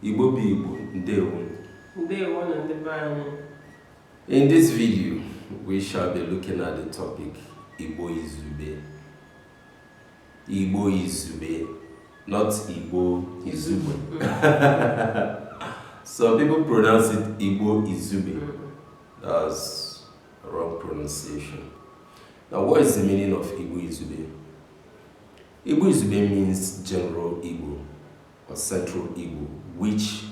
Igbo bụ Igbo, ndewo. Ndewo nụ ndị be anyị. In this video, we shall be looking at the topic Igbo Izugbe. Igbo Izugbe, not Igbo Izugbe. Some people pronounce it Igbo Izugbe. That's wrong pronunciation. Now, what is the meaning of Igbo Izugbe? Igbo Izugbe means general Igbo or central Igbo, which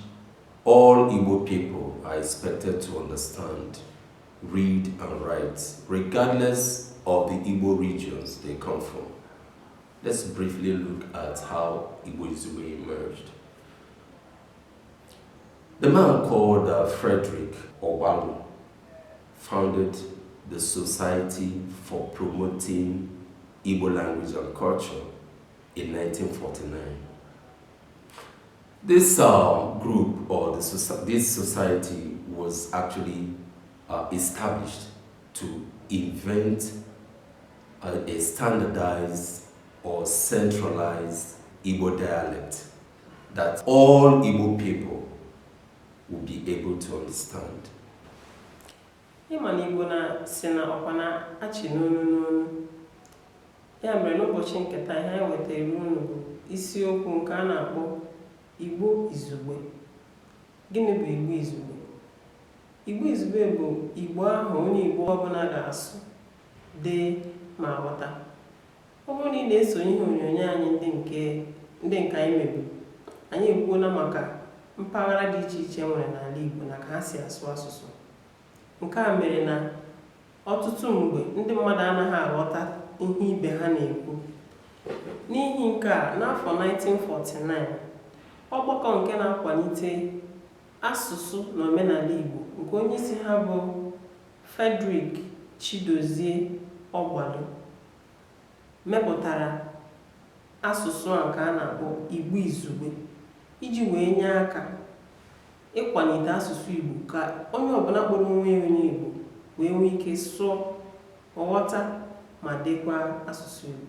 all Igbo people are expected to understand, read, and write, regardless of the Igbo regions they come from. Let's briefly look at how Igbo Izugbe emerged. The man called Frederick Ogbalu founded the Society for Promoting Igbo Language and Culture in 1949. This group or this society was actually established to invent a standardized or centralized Igbo dialect that all Igbo people will be able to understand. Ịma na Igbo na si na ọkwa na-achị n'onu n'onu. Ya mere n'ụbọchị nke taa, ihe anyị wetara unu bụ isiokwu nke a na-akpọ Igbo Izugbe. Gịnị bụ Igbo Izugbe? Igbo Izugbe bụ Igbo ahụ onye Igbo ọbụla ga-asụ, dee ma ghọta. Ọ bụrụ na ị na-esonye ihe onyonyo anyị ndị nke anyị meburu, anyị ekwuola maka mpaghara dị iche iche e nwere n'ala Igbo na ka ha si asụ asụsụ. Nke a mere na ọtụtụ mgbe ndị mmadụ anaghị aghọta ihe ibe ha na-ekwu. N'ihi nke a, n'afọ 1949, ọgbakọ nke na-akwalite asụsụ na omenala Igbo nke onyeisi ha bụ Frederick Chidozie Ogbalu mepụtara asụsụ a nke a na-akpọ Igbo Izugbe iji wee nye aka ịkwalite asụsụ Igbo ka onye ọbụla kpọrọ onwe ya onye Igbo wee nwee ike sụọ, ghọta ma dekwa asụsụ Igbo.